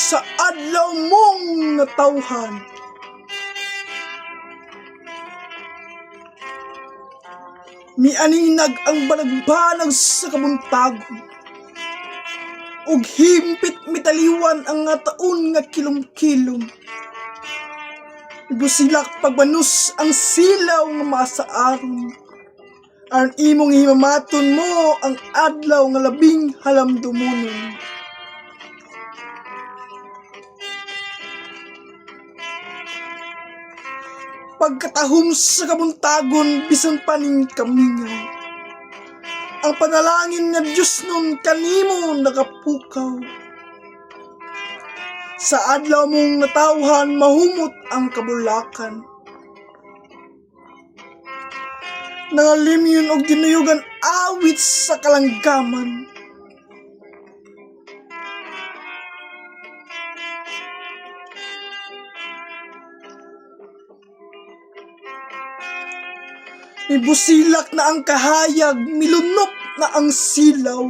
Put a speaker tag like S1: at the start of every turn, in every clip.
S1: Sa adlaw mong natawhan. Mianinag ang banagbanag sa kabuntagon. Ug himpit mitaliwan ang nga taon nga kilom-kilom. Busilak pagbanus ang silaw nga masaaron. Aron imong himamaton mo ang adlaw nga labing halamdumunon. Pagkatahom sa kabuntagon bisan pa ning kamingaw. Ang panalangin nga Diyos nun kanimo nakapukaw. Sa adlaw mong natawhan mahumot ang kabulakan. Nangalimyon og dinuyugan awit sa kalanggaman. Mibusilak na ang kahayag, milunok na ang silaw.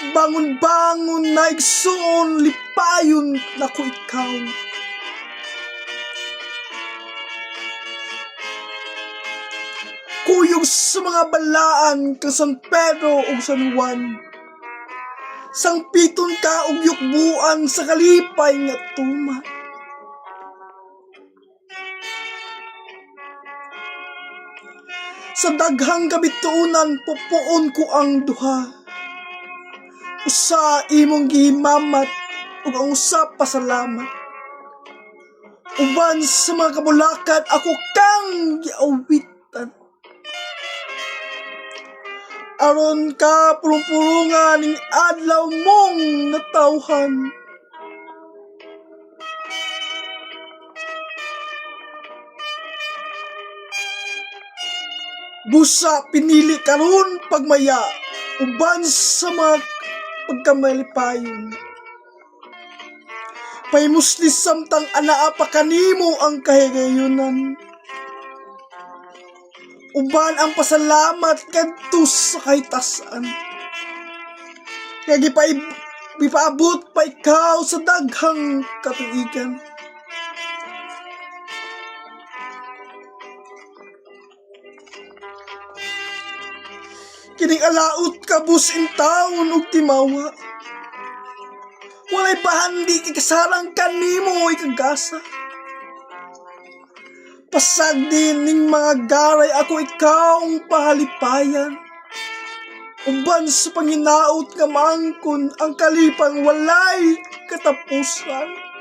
S1: Bangon-bangon na igsoon, lipayon na ko ikaw. Kuyog sa mga balaan kang San Pedro ug San Juan. Sangpiton ka og yukbuan sa kalipay nga tuma. Sa daghang kabituonan pupuon ko ang duha. Usa imong gihimamat ug ang usa pasalamat. Uban sa mga kabulakan ako kang giawitan. Aron ka purong-purungan ning adlaw mong natawhan. Busa pinili karon pagmaya uban sa mga pagkamalipayon. Paymusli samtang anaa pa kanimo ang kahigayunan. Uban ang pasalamat kadto sa kahitasan. Kaya gipaabot pa ikaw sa daghang katuigan. Kining alaot kabus in taon ug timawa. Walay bahandi kay kasarang kanimo ikagasa. Pasag din ning mga garay ako ikawng pahalipayan. Uban sa panginaot nga maangkon ang kalipang walay katapusan.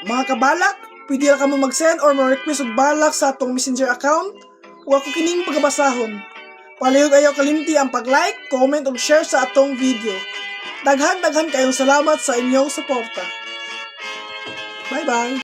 S1: Mga kabalak, pwede ra kamo mag-send or ma-request og balak sa atong Messenger account o ako kining pagabasahon. Palihog ayaw kalimti ang pag-like, comment ug share sa atong video. Daghan-daghan kayong salamat sa inyong suporta. Bye-bye!